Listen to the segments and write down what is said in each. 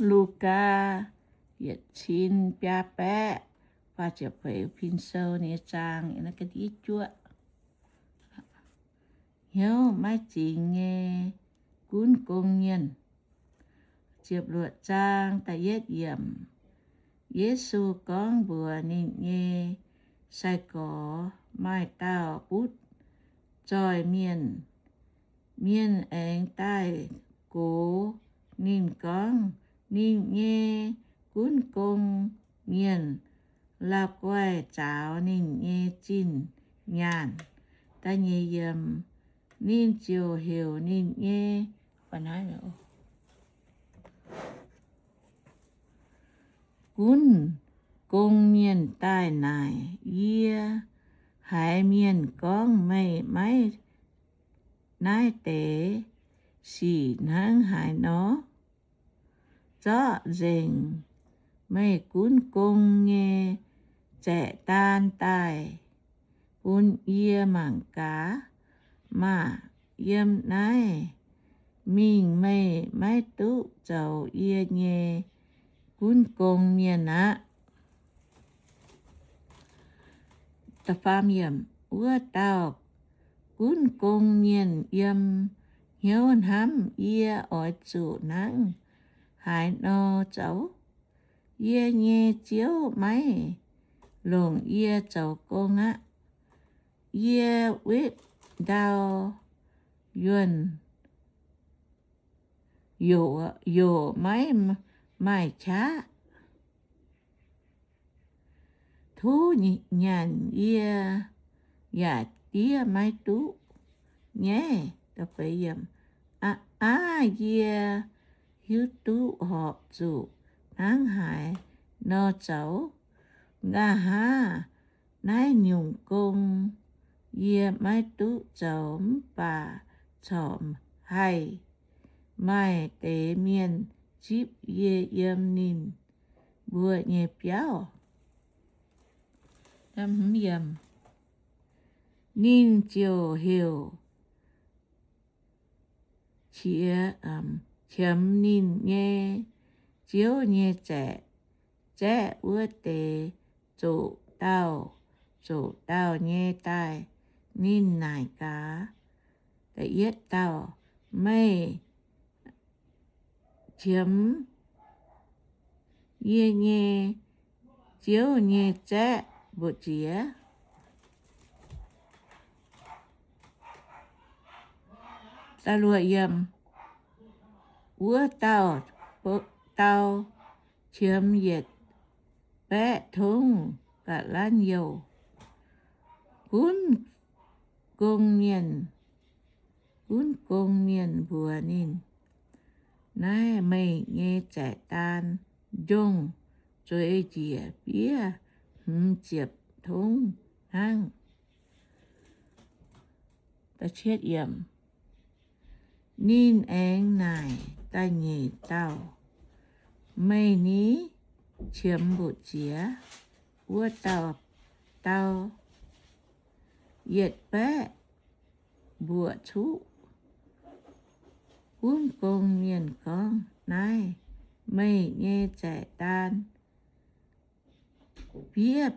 Lugaa yietc cin biaa baeqv faah ziepc feix, Pin Sou nyei zaang, ga'ndiev juoqv. Hnyouv maiv zingx nyei gunv gong mienh. Ziepc luoqc zaang da'yietv yiemc. Yesu gorngv mbuox ninh nyei sai-gorx, Maaih dauh butv zoih mienh. Mienh aengx daaih gox ninh gorngv, Ninh nyei gunv gong mienh lauh guaih zaaux ninh nyei zinh nyaanh. Da'nyeic yiemc. Ninh ziouc heuc ninh nyei gunv gong mienh daaih naaic, Yie haiz mienh gorngv meih maiv naaiv deix sic hnangv haaix nor zorqv nzengc meih gunv gong nyei zaeqv-daan daaih bun yie mangc gaax maah! Yiem naaiv mingh meih maiv duqv zoux yie nyei gunv gong mienh aqv. Wuov dauh gunv gong mienh yiem hnyouv hnamv, Yie oix zuqc hnangv haaix nor zoux? Yie nyei ziouv maiv longc yie zoux gong aqv. Yie wetv ndau yuonh yoqc maiv maaih qaqv. Tov nyanc yie yaac diev maiv duqv nyaiv. Aav, yie hiuv duqv horpc zuqc hnangv haaix nor zoux. Nqa'haav naaiv nyungc gong yie maiv duqv zoux, mv baac corc haih maaih deix mienh zipv yie yiem ninh mbuo nyei biauv. Ninh ziouc heuc qiemx ninh nyei ziouv nyei zaeqv, zaeqv wuov deix zoqc dauh zoqc dauh nyei daaih. Ninh naaic gaax, da'yietv dauh, Meih qiemx yie nyei ziouv nyei zaeqv mbu'ziex? Wuov dauh dau qiemx yietc baeqv tongv ga'lanv youh. Gunv gong mienh, gunv gong mienh mbuox ninh, Naaiv meih nyei zaeqv-daan njongh zueiz njiec fiev hmz ziepc tongv hnangv. Ninh aengx naaic da'nyeic dauh, Meih ni qiemx mbu'ziex? Wuov dauh dau, Yietc baeqv mbuoqc cuqv. Gunv gong mienh gorngv, Naaiv meih nyei zaeqv-daan fiev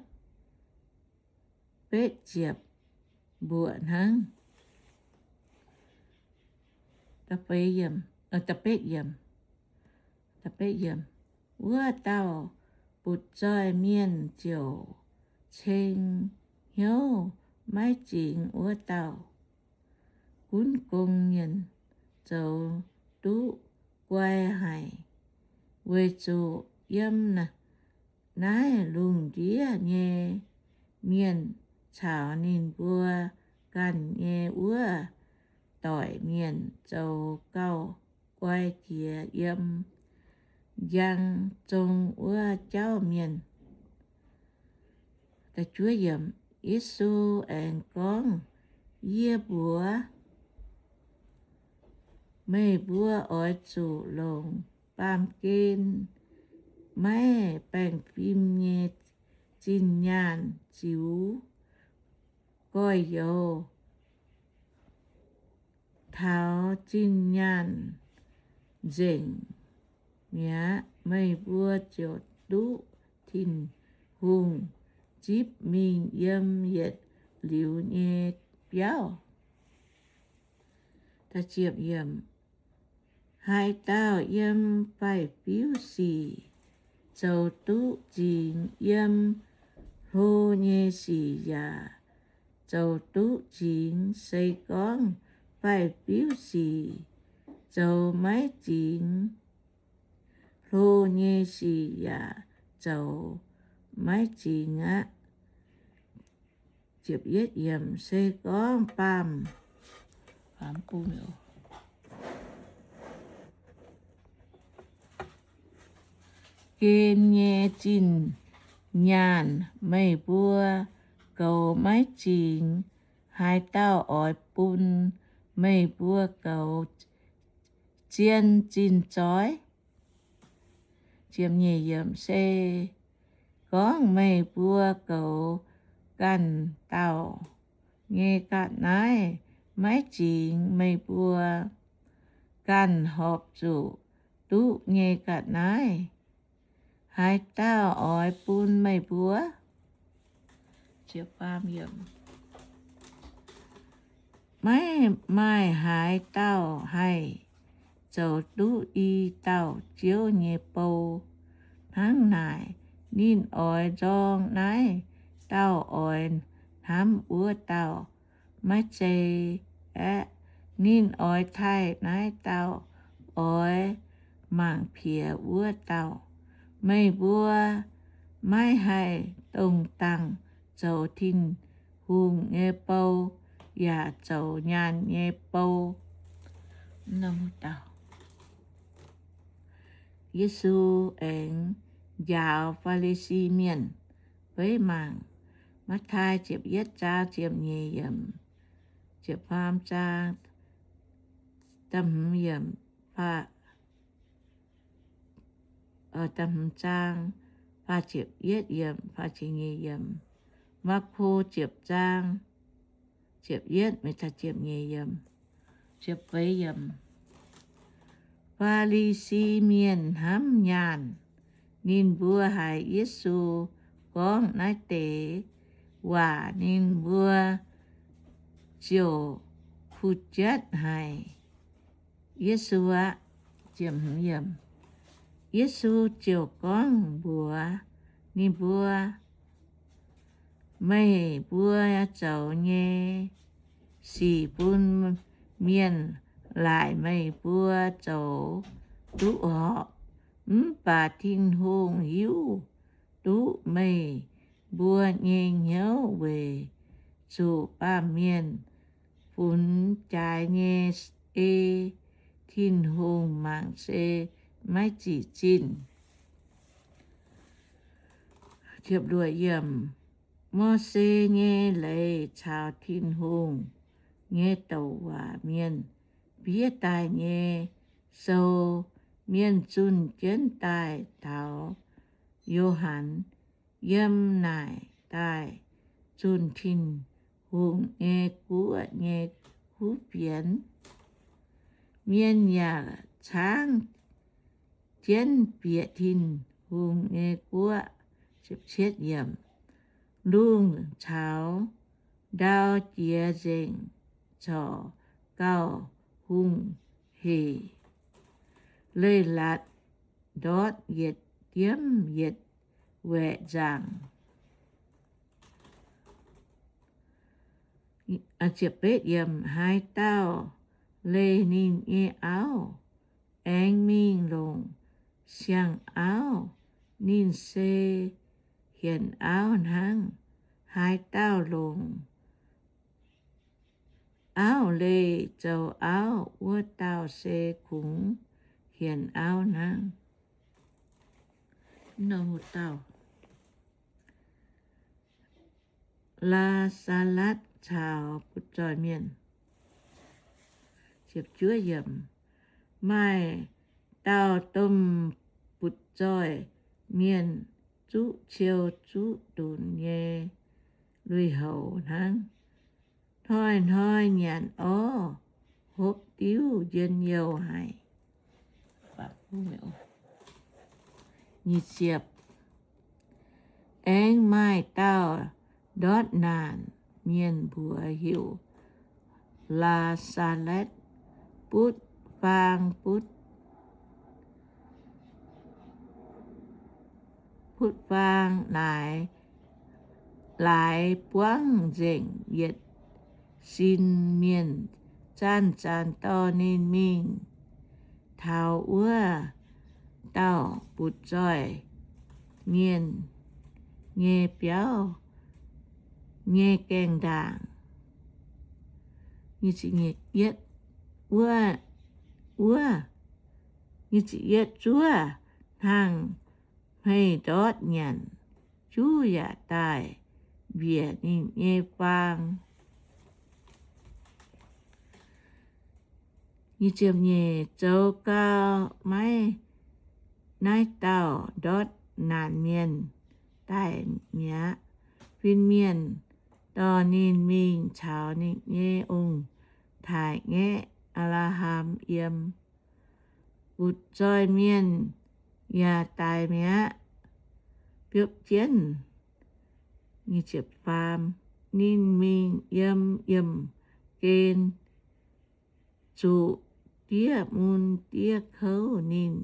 betv ziepc mbuoqc hnangv. Wuov dauh butv zoih mienh ziouc ceng hnyouv maiv zingx wuov dauh gunv gong mienh zoux duqv guai haic, weic zuqc yiem naaiv lungh ndiev nyei mienh caux ninh mbuo ganh nyei wuov doic mienh zoux gauh guai jiex yiem njang zong wuov jauv mienh. Yesu aengx gorngv, Yie mbuox meih mbuo, oix zuqc longc baamh gen maiv baengh fim nyei zinh nyaanh ziux gorx-youz taux zinh nyaanh nzengc. mi'aqv, meih mbuo ziouc duqv Tin-Hungh zipv mingh yiem yietc liuz nyei biauv. Haaix dauh yiem faix-fiuv sic zoux duqv zingx, yiem hlo nyei sic yaac zoux duqv zingx. Se gorngv faix-fiuv sic zoux maiv zingx, hlo nyei sic yaac zoux maiv zingx aqv. Se gorngv baamh gen nyei zinh nyaanh meih mbuo goux maiv zingx, haaix dauh oix bun meih mbuo goux zien zinh zoih? Se gorngv meih mbuo goux ganh dauh nyei ga'naaiv maiv zingx, meih mbuo ganh horpc zuqc duqv nyei ga'naaiv haaix dauh oix bun meih mbuo? Maiv maaih haaix dauh haih zoux duqv i dauh Ziouv nyei bou. Hnangv naaic, ninh oix nzorng naaiv dauh oix hnamv wuov dauh, maiv zei aeqv, ninh oix taaih naaiv dauh oix mangc piex wuov dauh. Meih mbuo maiv haih dongh dangh zoux Tin-Hungh nyei bou yaac zoux nyaanh nyei bou. Yesu aengx njaaux Faa^li^si Mienh. Beiv mangc Matv^taai ziepc yietv zaang ziepc nyeic yiemc, ziepc faam zaang, da'hmz yiemc, da'hmz zaang, faah ziepc yietv yiemc, faah ziepc nyeic yiemc. Maako ziepc zaang, ziepc yietv mingh taux ziepc nyeic yiemc. Ziepc feix yiemc. Faa^li^si Mienh hnamv nyaanh. Ninh mbuo haiz Yesu gorngv naaiv deix waac, ninh mbuo ziouc kuh jatv haic Yesu aqv. Yesu ziouc gorngv mbuox ninh mbuo, meih mbuo zoux nyei sic bun mienh laaic meih mbuo zoux duqv horpc, mv baac Tin-Hungh hiuv duqv meih mbuo nyei hnyouv weic zuqc baamh mienh funx jaaix nyei ei Tin-Hungh mangc se maiv zic zinh. Mose nyei leiz caux Tin-Hungh nyei douc waac mienh fiev daaih nyei sou, mienh zunh jienv daaih taux Yo^han. Yiem naaic daaih zunh Tin-Hungh nyei guoqv nyei kuv fienx. Mienh yaac caangv jienv bieqc Tin-Hungh nyei guoqv. Lungh caux ndau jiex nzengc corc gauh hungh hec. Leiz-latc ndortv yietc diemv yietc waeqc nzaangc. Haaix dauh leih ninh nyei auv, aengx mingh longc siang-auv, ninh se hienx auv hnangv. Haaix dauh longc auv leih zoux auv, wuov dauh se kungx hienx auv hnangv. Laa^saa^latv caux butv-zoih mienh. Maaih dauh domh butv-zoih mienh zuqv ciou zuqc dunx nyei lui-houx hnangv. Hnoi-hnoi nyanc orv hopv diuv njien-youh haic. Nyic ziepc. Aengx maaih dauh ndortv naanc mienh mbuox heuc Laa^saa^latv, butv faang, butv, butv faang laaix, laaix buangv nzengc yietc sin mienh zanc-zanc dorh ninh mingh taux wuov dauh butv-zoih mienh nyei biauv nyei gaengh ndaangc. Wuov, wuov, yietv zuov hnangv hmei ndortv nyanc, juv yaac daaih mbiec ninh nyei faang. Zoux gau maiv naaiv dauh ndortv naanc mienh daic mi'aqv. Fin-mienh dorh ninh mingh caux ninh nyei ong-taaix-ngaeqv, Apc^laa^ham, yiem. Butv-zoih mienh yaac daic mi'aqv, biopv jienv. Ninh mingh yiem yiemh gen zuqc diev mun diev kouv. Ninh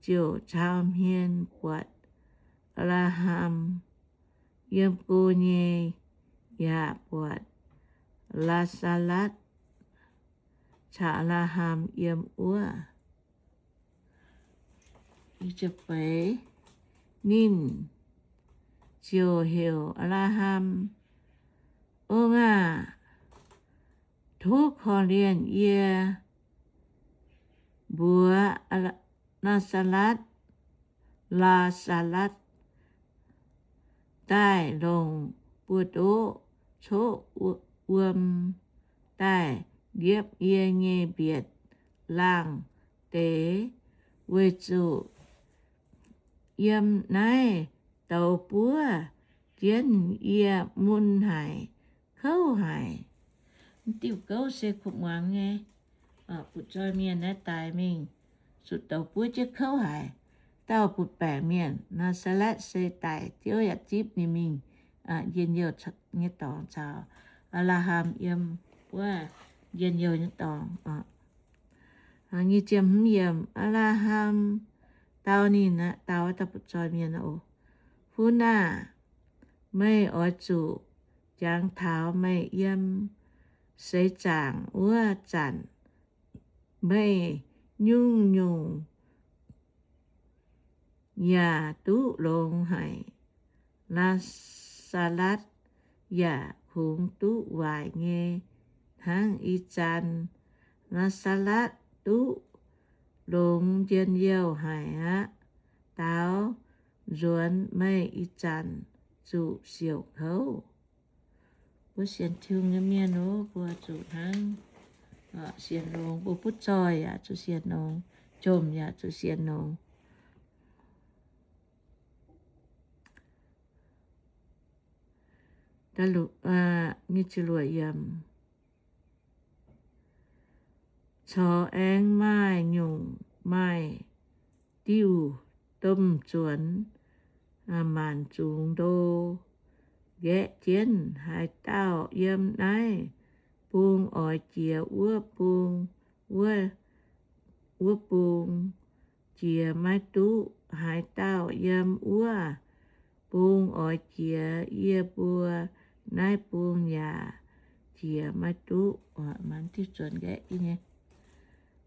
ziouc cau hmien buatc Apc^laa^ham yiem go nyei, yaac buatc Laa^saa^latv caux Apc^laa^ham yiem wuov. Ninh ziouc heuc Apc^laa^ham, Ong aah! Tov korv-lienh yie mbuox Laa^saa^latv, Laa^saa^latv daaih longc buoz-ndoqv coqv wuom daaih ndiepv yie nyei mbietc laangh deix, weic zuqc yiem naaiv douz buov jienv yie mun haic, kouv haic. Mv diuh gouv se kuv muangx nyei. Butv-zoih mienh naaiv daic mingh zuqc douz buov jienv kouv haic. Dauh butv-baengc mienh, Naa^saa^letv, se daic, Ziouv yaac zipv ninh mingh njien-youh nyei dorngx caux Apc^laa^ham yiem wuov njien-youh nyei dorngx. Apc^laa^ham dau ninh, dau dauh butv-zoih mienh, Fun aah! Meih oix zuqc jangx taux meih yiem seix zaangc wuov zanc, meih nyungc-nyungc yaac duqv longx haic. Laa^saa^letv yaac kungx duqv waaic nyei hnangv ih zanc. Laa^saa^letv duqv longx njien-youh haic aqv. Daaux nzuonx meih ih zanc zuqc siouc kouv. Mbuo sienx Tin-Hungh nyei mienh oc, mbuo zuqc hnangv sienx longx. Mbuo butv-zoih yaac zuqc sienx longx, jomc yaac zuqc sienx longx. Corc aengx maaih nyungc maaih diuh domh zuonx maanc zungx ndo nqaeqv jienv. Haaix dauh yiem naaiv bung oix jiex wuov bung, wuov bung jiex maiv duqv. Haaix dauh yiem wuov bung oix jiex, yie mbuo naaiv bung yaac jiex maiv duqv. Diuh zuonx nqaeqv nyei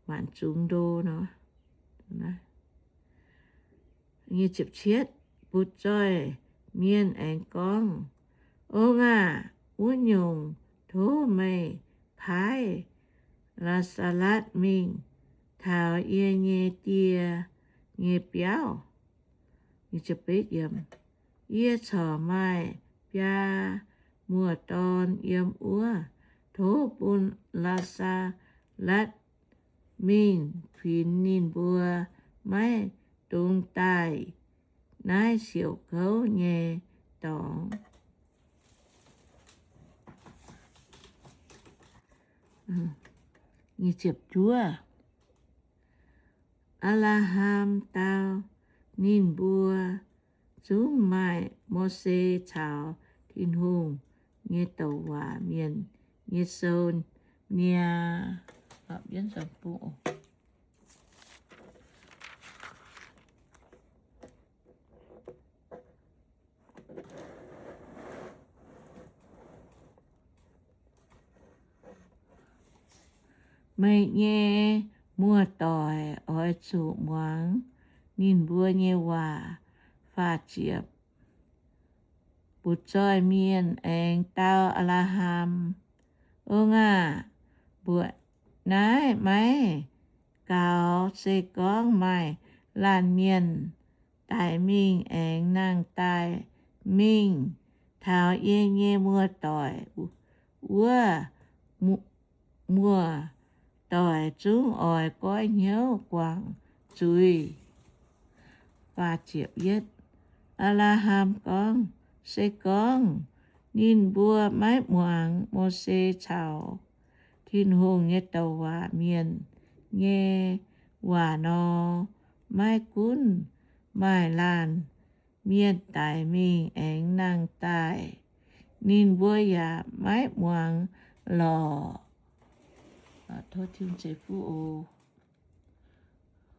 maanc zungx ndo nor. Butv-zoih mienh aengx gorngv, Ong aah! Wuov nyungc, tov meih paaiv Laa^saa^letv mingh taux yie nyei die nyei biauv. Yie corc maaih biaa muoz-dorn yiem wuov. Tov bun Laa^saa^letv mingh kuinx ninh mbuo maiv dungx daaih naaiv siouc kouv nyei dorngx. Apc^laa^ham dau, Ninh mbuo zungv maaih Mose caux Tin-Hungh nyei douc waac mienh nyei sou niaa. Meih nyei muoz-doic oix zuqc muangx ninh mbuo nyei waac. Faah ziepc. Butv-zoih mienh aengx dau Apc^laa^ham, Ong aah! Mbuoqc naaiv maiv gaux. Se gorngv maaih laanh mienh daic mingh aengx nangh daaih mingh taux yie nyei muoz-doic wuov, muoz-doic zungv oix goiv hnyouv guangc zuiz. Apc^laa^ham gorngv, Se gorngv ninh mbuo maiv muangx Mose caux Tin-Hungh nyei douc waac mienh nyei waac nor, maiv gunv maaih laanh mienh daic mingh aengx nangh daaih, ninh mbuo yaac maiv muangx lorqc. Tov Tin-Hungh ceix fuqv oc.